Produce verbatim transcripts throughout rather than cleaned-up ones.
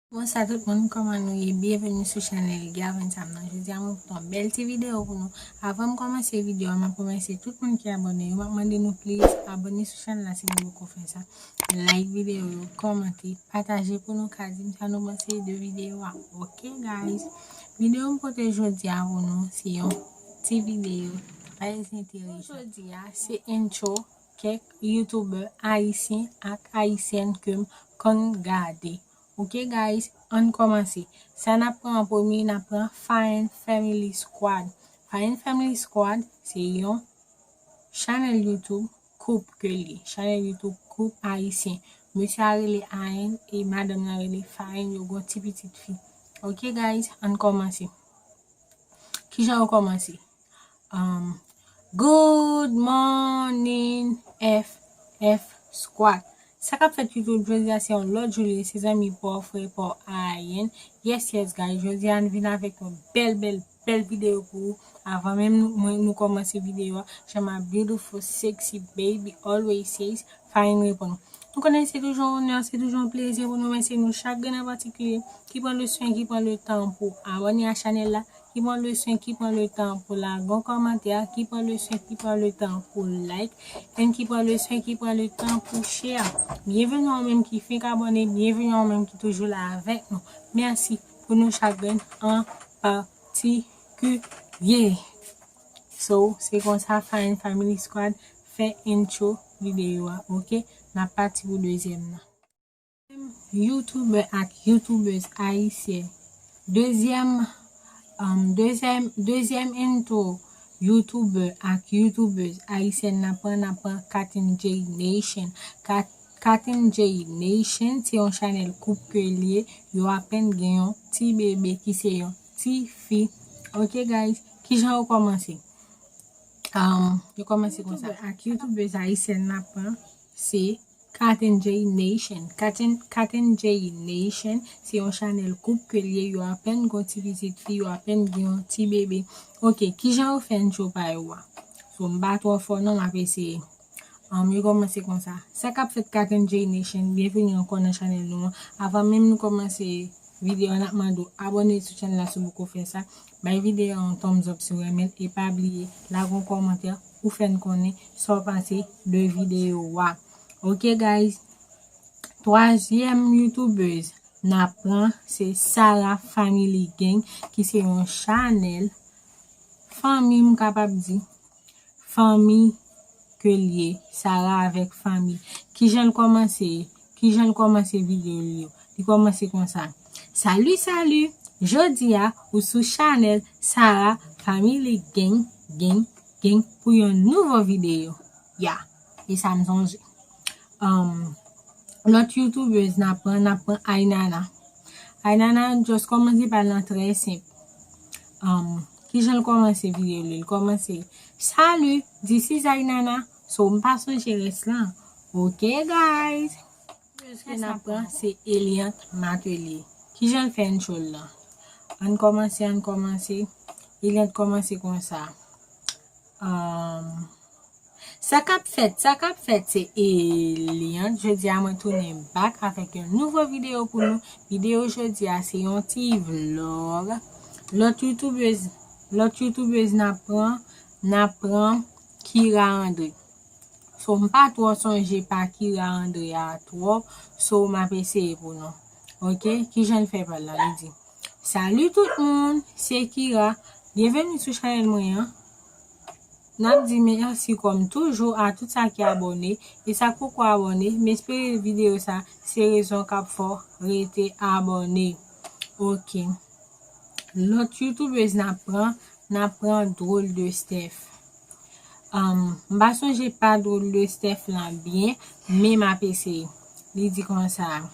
Bonswa tout moun, kòman nou ye? Byenveni sou chanèl Gaven Sam nan. Jodi a mwen pote yon bèl ti videyo pou nou. Avan m kòmanse videyo a, m ap remèsye tout moun ki abòne yo. M ap mande nou please abòne sou chanèl la si nou poko fè sa. Like videyo yo, kòmante, pataje pou nou ka di m sa nou panse de videyo a. Ok guys, videyo m pote jodi a pou nou se yon ti videyo trè enteresan. Jodi a se intro kèk youtubè ayisyen ak ayisyèn ke m konn gade. Ok guys, ann kòmanse. Sa n ap pran an premye, n ap pran Faen Family Squad. Faen Family Squad se yon chanèl YouTube koup ke l ye. Chanèl YouTube koup ayisyen. Mesye a rele Aen e madanm nan rele Faen, yo gon ti pitit fi. Ok guys, ann kòmanse. Kijan yo kòmanse? Um, good morning F F Squad. Sa k ap fèt YouTube jodi a? Se yon lòt jou li ye, se zanmi pa w, frè pa w Aen. Yes yes guys, jodi a n vin avèk yon bèl bèl bèl videyo pou ou. Avan menm nou, mwen, nou kòmanse videyo a, jan my beautiful sexy baby always says, Faen reponn. Nou konnen se toujou yon onè, se toujou yon plezi pou nou remèsye nou chak grenn an patikilye ki pran le swen, ki pran le tan pou abòne a chanèl la, ki pran le swen, ki pran le tan pou lage yon kòmantè, ki pran le swen, ki pran le tan pou like, and ki pran le swen, ki pran le tan pou share. Byenveni a ou menm ki fenk abòne, byenveni a ou menm ki toujou la avèk nou. Mèsi pou nou chak grenn an patikilye. So, se konsa Faen Family Squad fè intro videyo a, ok? N ap pati pou dezyèm nan. Youtubè ak youtubèz ayisyen. Dezyèm, um, dezyèm, dezyèm intro youtubè ak youtubèz ayisyen n ap pran, n ap pran Katin J Nation. Kat-, Katin J Nation se yon chanèl koup ke l ye. Yo apèn gen yon ti bebe ki se yon ti fi. Ok guys, kijan yo kòmanse? Um, yo kòmanse konsa. Youtubè ak youtubèz ayisyèn n ap pran se Katin J Nation. Katin, Katin J Nation se yon chanèl koup ke l ye. Yo apèn gon ti pitit fi, yo apèn gen yon ti bebe. Ok, kijan yo fè intro pa yo a? So, m pa twò fò non, m ap eseye. Um, yo kòmanse konsa. Sa k ap fèt Katin J Nation, byenveni ankò nan chanèl nou an. Avan menm nou kòmanse videyo a, n ap mande w abòne sou chanèl la si w poko fè sa. Bay videyo a yon thumbs up si w renmen l. E pa bliye, lage yon kòmantè pou fè n konnen sa w panse de videyo a. Ok guys, twazyèm youtubèz n ap pran se Sarah Family Gang, ki se yon chanèl fanmi, m kapab di fanmi ke l ye, Sarah avèk fanmi. Kijan l kòmanse? Kijan l kòmanse videyo l yo? Li kòmanse konsa. Salut, salut! Jodi a, ou sou chanèl Sarah Family Gang, Gang, Gang pou yon nouvo videyo. Ya, e sa m sonje. Um, lòt youtubèz n ap pran, n ap pran Aynana. Aynana just kòmanse pa l nan trè senp. Um, kijan l kòmanse videyo li? L kòmanse, "Salut, this is Aynana." So, m pa sonje rès lan. Ok, guys. Youtubèz ke n ap pran se Eliante Matelier. Kijan l fè intro l lan? Ann kòmanse, ann kòmanse. Eliante kòmanse konsa. Um, Sa k ap fèt, sa k ap fèt, se Eliante. Jodi a mwen tounen back avèk yon nouvo videyo pou nou. Videyo jodi a se yon ti vlog. Lòt youtubèz, lòt youtubèz n ap pran, n ap pran Kira André. So, m pa twò sonje pa Kira André a twòp. So, m ap eseye pou nou. Ok, kijan l fè pa l la, li di. Salut tout moun, se Kira. Byenveni sou chanèl mwen an. N ap di mèsi kòm toujou a tout sa ki abòne e sa k poko abòne. M espere videyo sa se rezon k ap fè w rete abòne. Ok. Lòt youtubèz n ap pran, n ap pran Drôle de Steph. Um, m pa sonje pa Drôle de Steph lan byen, men m ap eseye. Li di konsa,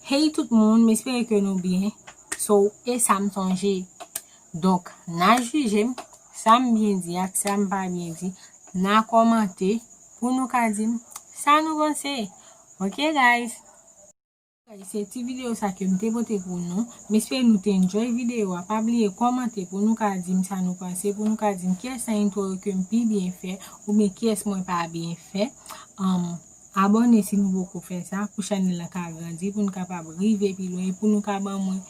"Hey tout moun, m espere ke nou byen." So, e sa m sonje. Donk, n a jije m, sa m byen di ak sa m pa byen di, n a kòmante pou nou ka di m sa nou panse. Ok, guys? Se ti videyo sa ke m te pote pou nou. M espere nou te enjoy videyo a. Pa bliye kòmante pou nou ka di m sa nou panse, pou nou ka di m kiyès nan intro yo ke m pi byen fè, oubyen kiyès mwen pa byen fè. Um, Abòne si nou poko fè sa, pou chanèl lan ka grandi, pou nou kapab rive pi lwen, pou nou ka ban mwen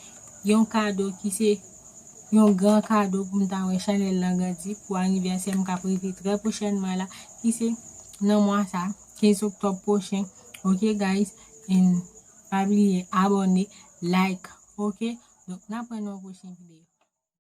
yon kado ki se yon gran kado pou m ta wè chanèl lan grandi pou anivèsè m k ap rive trè pwochènman la, ki se nan mwa sa, kenz oktòb pwochen. Ok guys, and pa bliye abòne, like, ok? Donk n ap wè nan yon pwochen videyo.